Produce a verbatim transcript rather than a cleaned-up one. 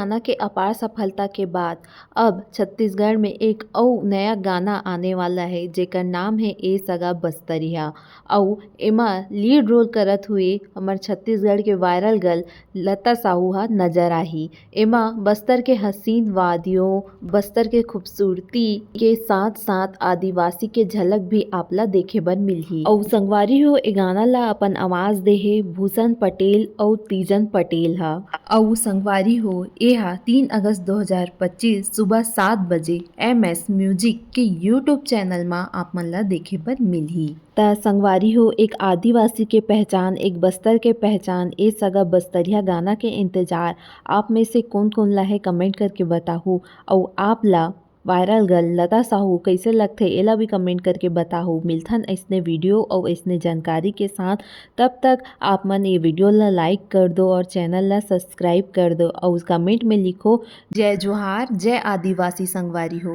गाना के अपार सफलता के बाद अब छत्तीसगढ़ में एक अउ नया गाना आने वाला है, जेकर नाम है ए सगा बस्तरिया। अउ एमा लीड रोल करत हुए हमर छत्तीसगढ़ के वायरल गर्ल लता साहू ह नजर आही। एमा बस्तर के हसीन वादियों, बस्तर के खूबसूरती के साथ-साथ आदिवासी के झलक भी आप ला देखे बर मिलही। अउ संगवारी हो, ए गाना ला अपन आवाज दे हे भूषण पटेल अउ तीजन पटेल ह। अउ संगवारी हो, ए ह तीन अगस्त दो हज़ार पच्चीस सुबह सात बजे एम एस म्यूजिक के YouTube चैनल मा आप मन ला देखे बर मिलही। त संगवारी हो, एक आदिवासी के पहचान, एक बस्तर के पहचान, ए सगा बस्तरिया गाना के इंतजार आप में से कोन-कोन ला हे, कमेंट करके बताहू। अउ आप ला वायरल गर्ल लता साहू कइसे लगथे, एला भी कमेंट करके बताहू। मिलथन अइसने वीडियो अउ अइसने जानकारी के साथ। तब तक आप मन ये वीडियो ला लाइक कर दो और चैनल ला सब्सक्राइब कर दो अउ कमेंट में लिखो, "जय जोहार, जय आदिवासी संगवारी हो।"